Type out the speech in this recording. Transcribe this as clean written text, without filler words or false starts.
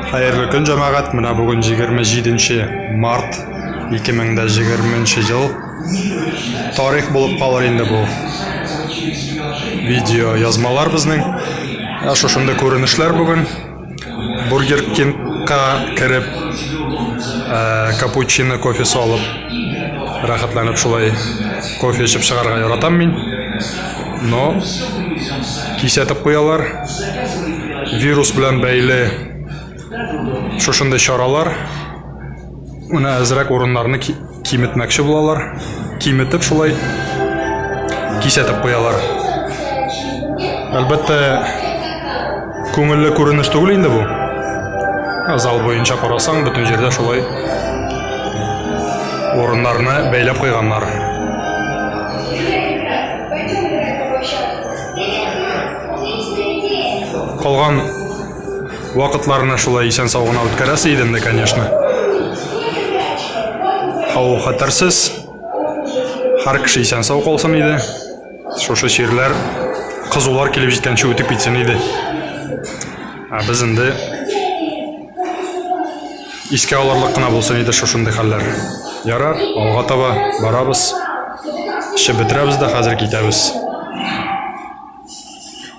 Хәерле көн, җәмәгать. Менә бүген 27 март 2020 ел. Тарих булып калыр инде бу. Видео язмалар безнең. Ә шушында күренешләр бүген. Бургер Кингка кереп, э, капучино кофесы алып, рәхәтләнеп шулай кофе эчеп чыгарга яратам мин. Но кисәтеп куялар. Вирус белән бәйле шушындый чаралар менә әзрәк урыннарны киметмәкче булалар. Киметеп шулай кисәтеп куялар. Әлбәттә, күңелле күренеш түгел инде бу. Зал буенча карасаң, бөтен җирдә шулай урыннарны бәйләп куйганнар. Калган вакытларны шулай исән-сау гына үткәрәсе иде инде, конечно. Хау хәтерсез. Һәр кеше исән-сау калсын иде. Шушы чирләр, кызулар килеп җиткәнче үтеп китсен иде. Ә без инде искә алырлык кына булсын иде шушындый хәлләр. Ярар, алга таба барабыз. Эчеп бетерәбез дә хәзер китәбез.